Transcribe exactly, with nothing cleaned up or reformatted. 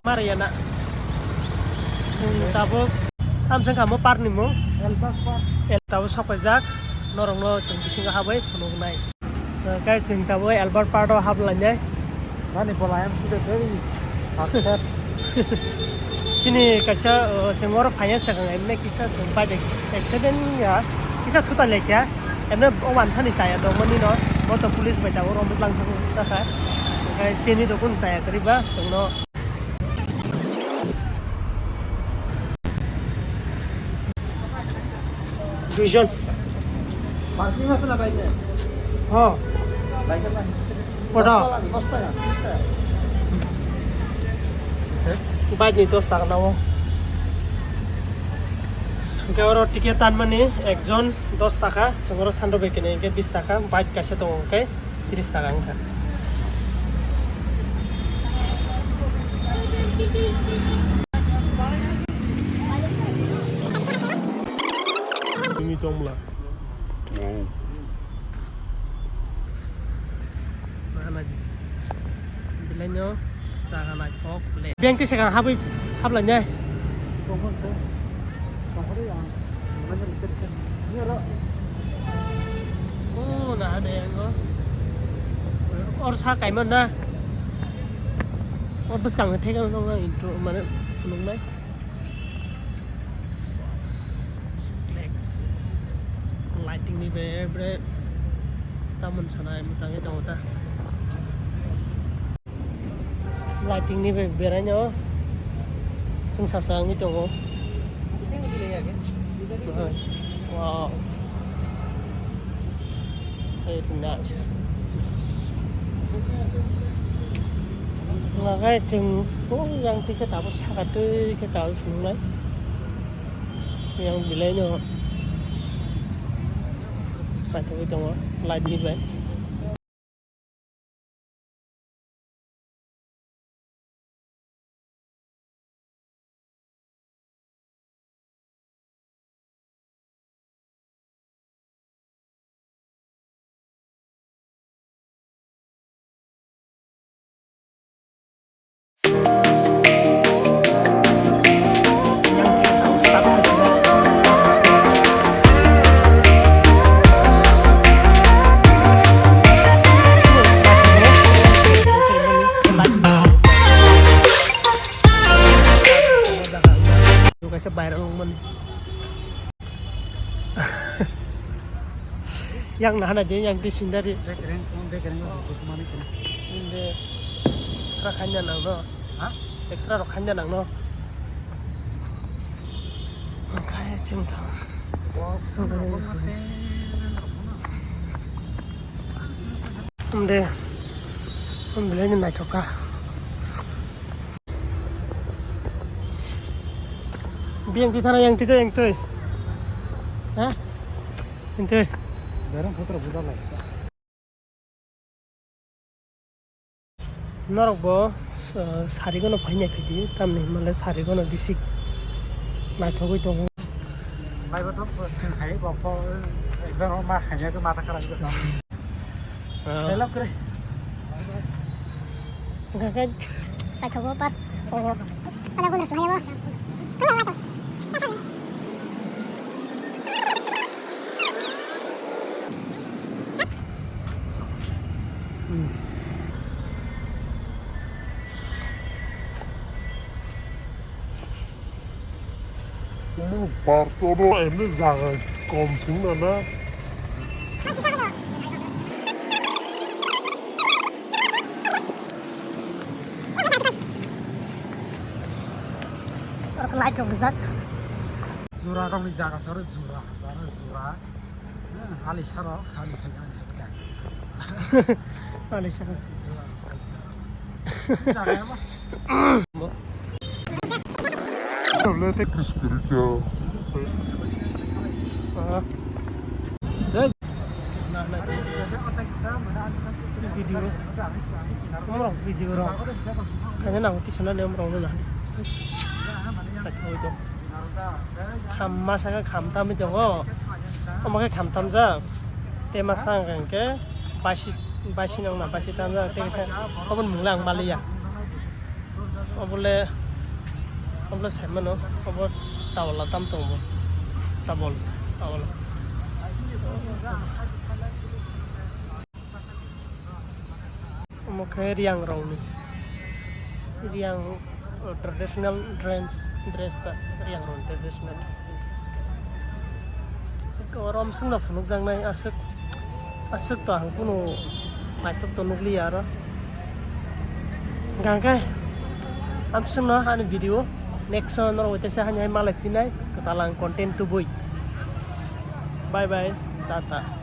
Ar yana. Chwng tabuk tamsong kamo park ni mung. Elba park. El tabuk sopaijak. Norokno chwng bisingo habwi phunuknai. Guys, chwng tabuk Albert Park o hablainai. Nani bola em sude tei. Chini kaisa, uh, chwng oro phaiya swkang emne kisa chwng bike accident ya kisa thuta lekya. Emne o wansani chaya tongmani no. Bo to police bai tabuk romwi lang thangkha. Okai chini dokun chaya kwrwi ba chwngno. Duijon. Parking aswk na bike? Ho. Bike na? Koto? Dos taka, dos taka, dos taka. Bike ni dos taka nango. Hwnkhe oro ticket tanmani ekjon dos taka, chwng oro sando bai kwnwi hwnkhe bis taka, bike kaisa tongo hwnkhe. Tris taka wngkha. Tini tongmla. Bilaino jaga naithok le. Bengti sekang habwi hablainai. Oh, na de, ang, oh. Or sa kaimon na. Or bwskang thek ang nang intro mane phunuknai. Lighting ni be bre tamon sanai mwchangwi tongo ta. Lighting ni bai beraino chwng sasa wngwi tongo. Wow. Very nice. Lagai chwng phung yang tikhe tabuk saka twi khe tabuk phunuknai. Yang bilaino paithawi tongo light ni bai. Kaisa viral wngmani. Yang nahana de yang di sindari. Bekereng, bekereng, bekereng. Inde extra khanya nang no. Ha? Extra rok khanya nang no. Kaya ching thang. Inde. Inde ni naithoka. Biyang ti thana yang ti yang tui. Ha? Yang tui. Berang putra buta lai. Norok bo, uh, sari gono phainya phidi, tamni himale sari gono bisik naithogwi tongo. Bai bo to sin hai gopho, ekjon ma khanya ke mata kharap. Ah. Selap kre. Enggak kan? Paithago pat. Pada guna saya mo. Omo park oro emni jaga kom sing nana. Oro light rok rijak. Jura rok ni jaga saro jura, jara jura. Halisarok, halisarok. Halisarok. Tablet e kuskuri kya? Ah. Video. Oh, video rok. Kanya nang tisana nem rok na. Kham masa khe kham tamwi tongo. Omo khe kham tamjak. Tei masa hwnkha hwnkhe basi, basi nokna basi tamjak. Tei kisa obo ni mungla ang maliya. Obole Obo saimano, obo tawla tam tongo. Tabol, tawla. Omo khe Riang rokni. Riang, uh, traditional dress, dress ta Riang rokni traditional. Oro amswkno phunukjaknai aswk, aswk to ang kunu naithok to nukliya aro. Hingkha khe amswkno ani video next o norok bai teisa hani hai malai phinai kwtal ang content tubui. Bye bye, tata.